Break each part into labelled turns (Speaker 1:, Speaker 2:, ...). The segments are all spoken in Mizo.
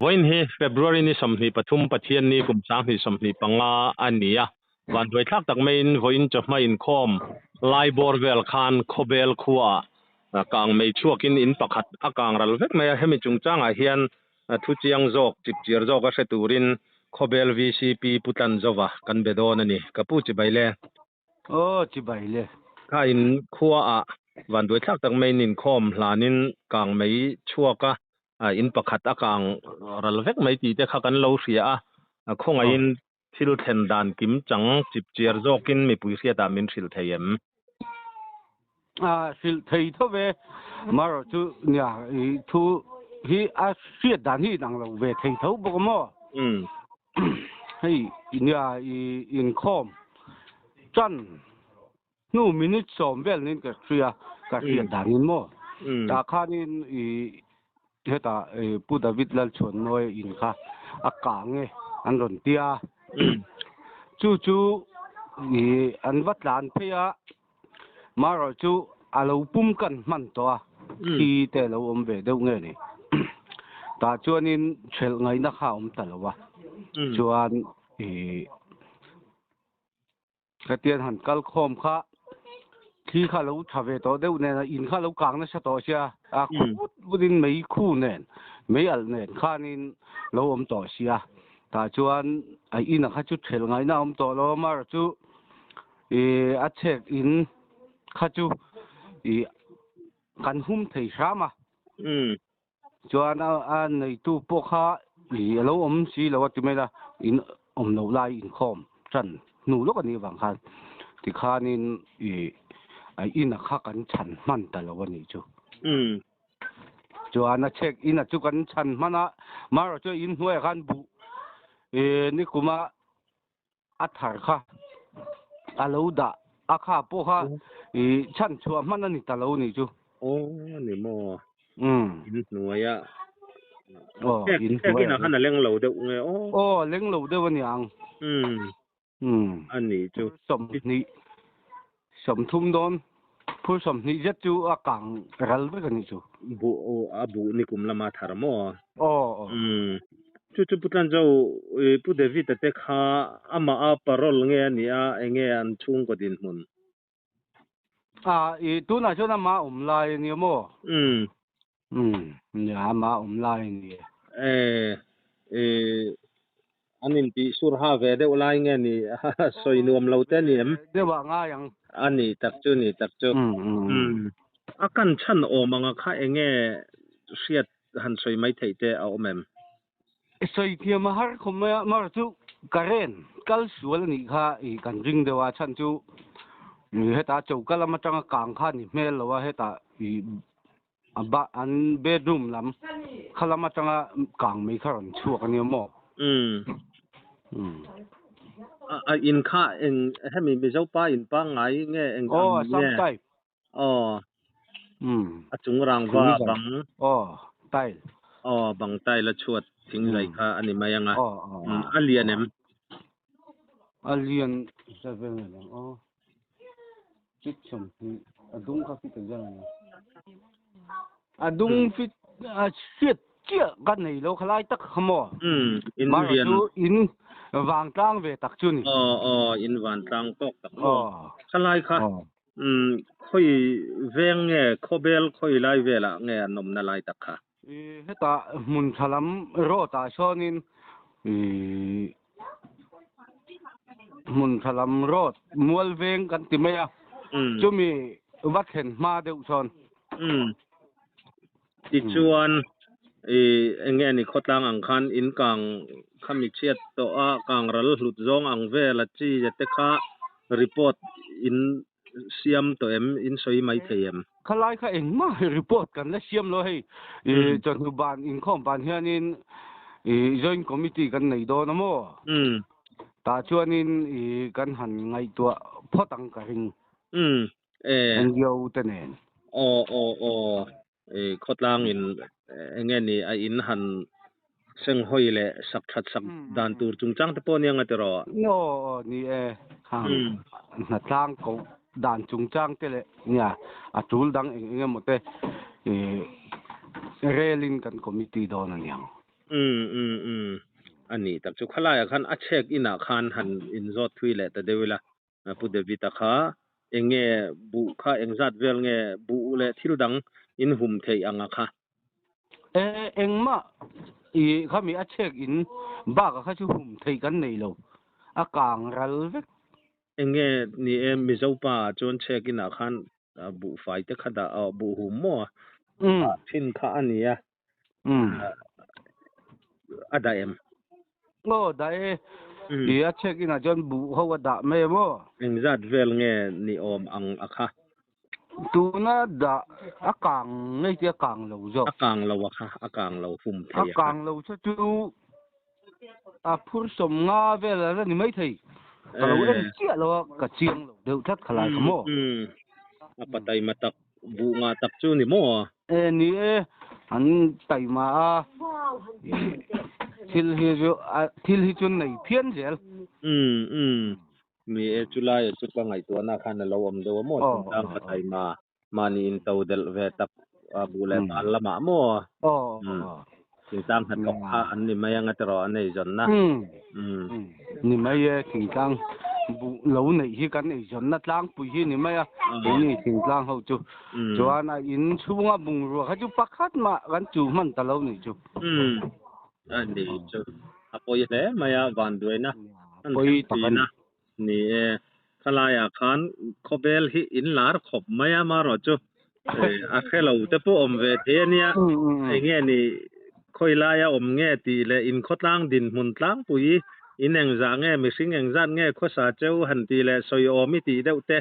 Speaker 1: Vawiin hi February ni 23 Pathianni kum 2025 a ni a, vanduaithlak tak maiin vawiin chawhma inkhawm lai bawr vel khan Khawbel khuaah kang mei chhuakin in pakhat a kang ral vek mai a, hemi chungchangah hian thu chiang zawk, chipchiar zawk a hre turin Khawbel VCP Pu Tlanzova kan be dawn a ni. Ka pu chibai le.
Speaker 2: Aw chibai le.
Speaker 1: Kha in khua ah vanduai thlak tak mai in inkhawm hlanin kang mai chhuak a, in pakhat a kang ral vek mai tih te kha kan lo hria a, khawngaihin thil thlen dan kim chang chipchiar zawkin mipui hriatah min hrilh thei em?
Speaker 2: A hrilh thei tho ve, marawh chu nia i thu hi a hriat dan hi inang lo ve thei tho bawk a maw? Hei nia i inkhawm tan hnu minute sawm vel niin ka hria, ka hriat danin maw? Tah khanin i hetah Pu David Lalchhuannawi in kha a kang e an rawn ti a, chu chu i an va tlan phei a, marawh chu a lo pum kan hman tawh a, thi te a lo awm ve deuh nge ni. Tah chuanin hrelh ngaihna kha a awm ta lo a, chuan i Khatian han kal khawm kha thli kha lo tha ve tawh deuh nen a in kha lo kang nasa tawh sia a khut vutin mei khu nen mei alh nen khanin lo awm tawh sia tah chuan a in a kha chu thelh ngaihna a awm tawh lo a mar chu ih a chhek in kha chu ih kan hum thei hram a. Chuan a neitu pawh kha ih a lo awm si lo a ti mai la, in awm loh lai inkhawm tan hnu lawk a nih avang khan tikhanin ih a ina kha kan chhan hman ta lo a nih chu. Chuan a chhek ina chu kan chhan hman a, marawh chu in hnuaiah khan buh ih nikuma a thar kha a lo dah a kha pawh kha i chhan chhuah hman a ni ta lo ni chu.
Speaker 1: Aw ni maw? Umm. In hnuai a. Aw in hnuai a. Khan a leng lo deuh nge aw.
Speaker 2: Aw leng lo deuh a ni ang.
Speaker 1: Umm. Umm. A ni chu.
Speaker 2: 20 30 dawn phur 20 zet chu a kang ral vek a nih chu.
Speaker 1: Buh aw a buh ni kum lama thar maw? Aw aw. Umm chu chu Pu Tlanzo i Pu David a te kha amah a parole nge a nih a enge an chhungkaw dinhmun?
Speaker 2: A i tunah chuan amah awm lai a nia maw?
Speaker 1: Umm.
Speaker 2: Umm nia amah awm lai a ni e.
Speaker 1: E i An intih sur ha ve deuh lai nge ni sawi nuam lo te ni em?
Speaker 2: Deuh ah ngai ang.
Speaker 1: A ni tak chu ni tak chu. Umm. A kan chhan awm anga kha enge hriat han sawi mai theih te a awm em?
Speaker 2: Sawi thiam a har khawp mai a, mar chu current kal sual a nih kha i kan ring deuh a, chhan chu hetah choka lam atanga kang kha a ni hmel lo a, hetah i A ba an bedroom lam kha lam atanga kang mai kha rawn chhuak a nia maw?
Speaker 1: Umm. Umm. A a in kha eng hemi Mizo pa in pangngai nge eng
Speaker 2: ang nge? Aw sam type.
Speaker 1: Aw. Umm. A chung rangva bang.
Speaker 2: Aw tile.
Speaker 1: Aw bang tile a chhuat thing zai kha a ni mai ang a. Aw aw. A lian em?
Speaker 2: A lian seven a ni ang aw. Fit 20 a dung kha fit engzat a ni? A dung fit a hriat chiah ka nei lo khalai tak kha maw?
Speaker 1: Umm in lian.
Speaker 2: Chu in vangtlang ve tak chu ni.
Speaker 1: Aw aw in vantlang tawk tak maw? Khalai kha umm khawi veng nge khawbel khawi lai velah nge an awmna lai tak kha?
Speaker 2: Hetah hmun tha lam road ah sawnin ih hmun tha lam road mual veng kan ti mai a chumi va thlen hma deuh sawn.
Speaker 1: Umm tichuan ih eng nge ni khawtlang ang khan in kang khami chhiat tawh a kang ral hlut zawng ang vel a chi te kha report in siam tawh em? In sawi mai thei em?
Speaker 2: Khalai kha engmah report kan la siam lo hei. I chawhnu ban inkhawm ban hianin i joint committee kan nei dawn a maw? Tah chuanin i kan han ngaihtuah phawt ang ka ring.
Speaker 1: E.
Speaker 2: NGO te nen.
Speaker 1: Aw aw aw. I khawtlang in enge ni a in han senghawi leh sak that sak dan tur chungchang te pawh nia nga tiraw?
Speaker 2: Aw aw ni e, khang hnatlang koh dan chungchang te leh nia a tul dang eng eng emaw te i rel in kan committee dawn a niang.
Speaker 1: Um um um ani tak chu khalai ah khan a chhek inah khan han inzawt thui leh ta deuh ila Pu David-a kha eng nge buh kha engzat vel nge buh leh thil dang in hum theih ang a kha?
Speaker 2: E, engmah i khami a chhek in bak a kha chu hum theih kan nei lo, a kang ral vek.
Speaker 1: Eng nge ni e Mizo pa ah chuan chhek inah khan buhfai te kha dah buh hum maw a dah thin kha a nia. A dah em?
Speaker 2: Aw dah e. I a chhek inah chuan buh ho a dah mai em aw?
Speaker 1: Engzat vel nge ni awm ang a kha?
Speaker 2: Tuna dah a kang ngei chu a kang lo zawk.
Speaker 1: A kang lo a kha, a kang lo hum thei a
Speaker 2: kha. A kang lo chu chu a phur 50 vel a la ni maithei. Ka lo en chiah lo a, ka chiang lo deuh tlat khalai kha maw?
Speaker 1: A pataima tak Buh ngah tak chu ni maw?
Speaker 2: E ni e, an taima a, thil hi chu thil hi chu nei phian zel.
Speaker 1: Umm umm, ni e chulai ah chu ka ngaihtuahna khan a lo awm deuh a maw, thingtlang ka taima mahni in to delh ve tak buh leh bal lamah maw? Umm, thingtlang hnathawk kha an ni mai anga tiraw an eizawnna.
Speaker 2: Umm. Ni mai e, thingtlang buh lo neih hi kan eizawnna tlangpui hi ni mai a, keini thingtlang ho chu. Chuan a in chhunga bungrua kha chu pakhat mah kan chu hman ta lo nih chu.
Speaker 1: Umm, a ni chu a pawi hle mai a, vanduaina an thleng thin a. Ni e, khalaiah khan khawvel hi in lar khawp mai a, marawh chu a hre lo te pawh awm ve thei a nia, eng nge ni khawi laia awm nge tih leh in khawtlang dinhmun tlangpui in engzah nge mihring engzat nge khawsa cheu han tih leh sawi awm i tih deuh te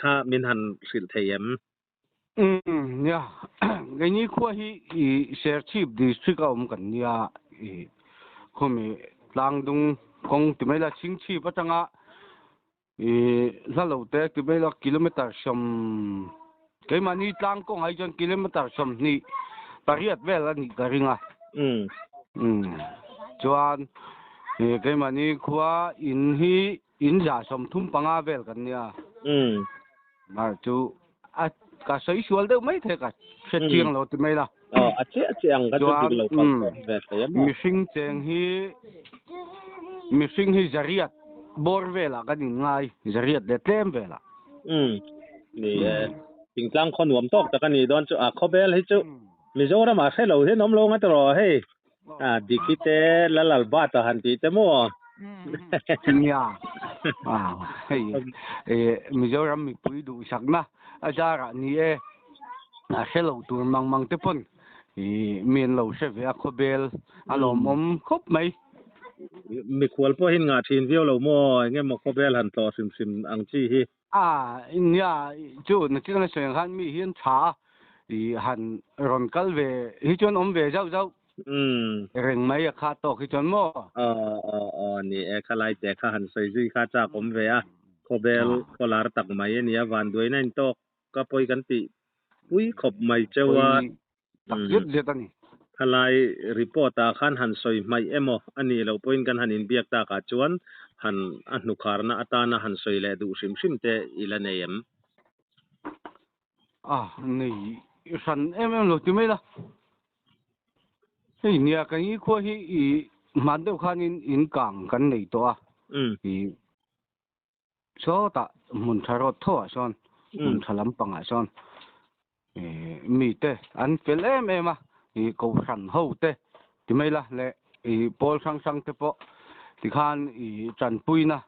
Speaker 1: kha min han hrilh thei em?
Speaker 2: Nia, keini khua hi i Serchhip district a awm kan nia, i khawmi tlangdung kawng ti mai la Chhingchhip atanga i hla lo te ti mai la kilometer sawm keimahni tlang kawng ah hi chuan kilometer 28 vel a nih ka ring a. Chuan keimahni khua in hi In 35 vel kan nia. Mar chu a ka sawi sual deuh mai thei ka hre chiang lo ti mai la.
Speaker 1: Aw a chiah chiah ang ka chu dik lo kal pawh ve thei a maw.
Speaker 2: Mihring cheng hi mihring hi zariat bawr velah kan in ngai zariat leh tlem velah.
Speaker 1: Ni e thingtlang khaw nuam tawk tak a nih dawn chu a khawvel hi chu Mizoram ah hre lo hian awm lo nga tiraw hei. A Diki te Lalal Bat a han tih te maw?
Speaker 2: Nia. Hei Mizoram mipui duhsakna a zarah ni e. A hre lo tur mang mang te pawn mi an lo hre ve a khawbel a lawmawm khawp mai.
Speaker 1: Mikhual pawh hi ngah thin viau lo maw? Enge maw khawbel han tlawh hrim hrim ang chi hi?
Speaker 2: A nia chu nachin a sawi ang khan mi hian tha a i han rawn kal ve hi chuan awm ve zauh zauh reng mai a kha tawk hi chuan maw?
Speaker 1: Aw aw aw ni e khalai te kha han sawi zui kha chak awm ve a khawbel khawlar tak mai a nia vanduaina in tawk ka pawi kan tih pui khawp mai cheu a.
Speaker 2: Tak zet zet a ni.
Speaker 1: Khalai report ah khan han sawi hmaih emaw a nih loh pawhin kan han inbiak takah chuan han a hnukharna atana han sawi leh duh hrim hrim te i la nei em?
Speaker 2: A nei hran em em lo ti mai la. Hei nia kan i khua hi i hman deuh khanin in kang kan nei tawh a. I Sawtah hmun tha rawt tho ah sawn hmun tha lampangah sawn ih mite an fel em em a ih kohhran ho te ti mai la leh ih pawl hrang hrang te pawh tikhan ih tanpuina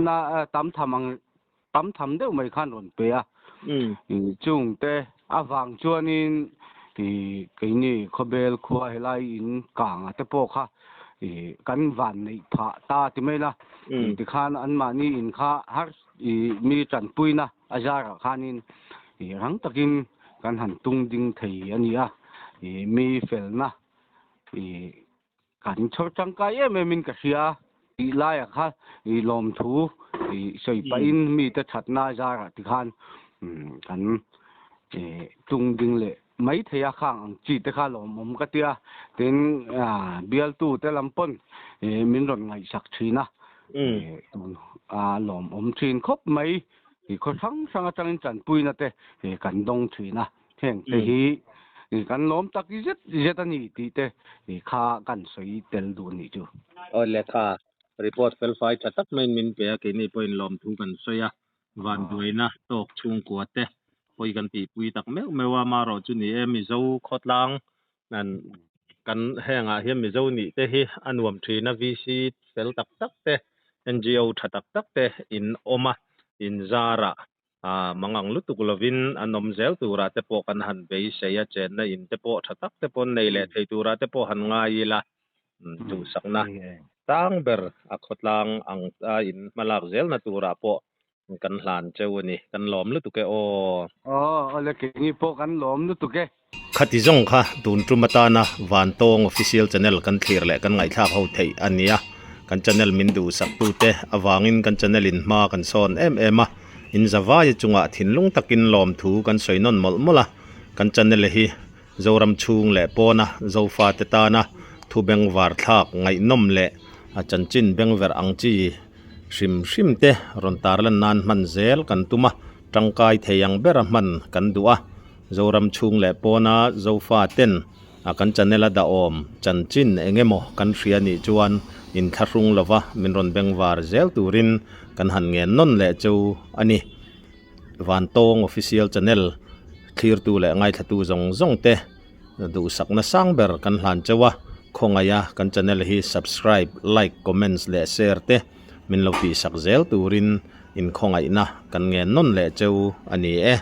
Speaker 2: na tam tham ang tam tham deuh mai khan rawn pe a ih chung te avang chuanin ih keini khawbel khua helai in kanga te pawh kha ih kan van neih phah ta ti mai la tikhan anmahni in kha har ih mi tanpuina a zarah khanin ih rang takin kan han tung ding thei a ni a ih mi felna ih kan chhawr tangkai em em in ka hria tih laiah kha ih lawmthu ih sawi pahin mite thatna a zarah tikhan kan ih tung ding leh mai thei a khang ang chi te kha lawmawm ka tia tin bialtu te lam pawn ih min rawn ngaihsak thin a ih a lawmawm thin khawp mai ih khaw hrang hrang atangin tanpuina te ih kan dawng thin a heng te hi. Kan lawm tak zet zet a ni tih te kha kan sawi tel duh a nih chu.
Speaker 1: Aw lehkha report felfai tha tak maiin min pe a, keini pawhin lawmthu kan sawi a, vanduaina tawk chhungkua te pawi kan tihpui tak meuh meuh a, amaherawh chu ni e Mizo khawtlang kan hengah hian Mizo nih te hi a nuam thin a, VC fel tak tak te, NGO tha tak tak te in awm a, in zarah Mangang lutuk lovin an awm zel turah te pawh kan han beisei a, chenna in te pawh tha tak te pawh an nei leh thei turah te pawh han ngai ila, duhsakna tang ber a khawtlang ang a in hmalak zelna turah pawh kan hlan cheu a ni. Kan lawm lutuk e aw.
Speaker 2: Aw, awle keini pawh kan lawm lutuk e.
Speaker 1: Khati zawng kha tun tum atana Vantawng Official Channel kan thlir leh kan ngaihthlak ho theih a nia. Kan channel min duhsak tute avangin kan channel in hma kan sawn em em a, in zavaia chungah thinlung takin lawmthu kan sawi nawn mawlh mawlh a. Kan channel hi Zoram chhung leh pawna Zofate tana thu bengvar thlak ngaihnawm leh a chanchin bengverh ang chi hrim hrim te rawn tarlan nan hman zel kan tum a, tangkai thei ang bera hman kan duh a. Zoram chhung leh pawna Zofa ten a kan channel a dahawm chanchin eng emaw kan hria nih chuan inthlahrung lova min rawn bengvar zel turin kan han ngen nawn leh chu a ni. Vantawng Official Channel thlirtu leh ngaithlatu zawng zawng te duhsakna sang ber kan hlan cheu a, khawngaih a kan channel hi subscribe, like, comments leh share te min lo tihsak zel turin inkhawngaihna kan ngen nawn leh cheu a ni e.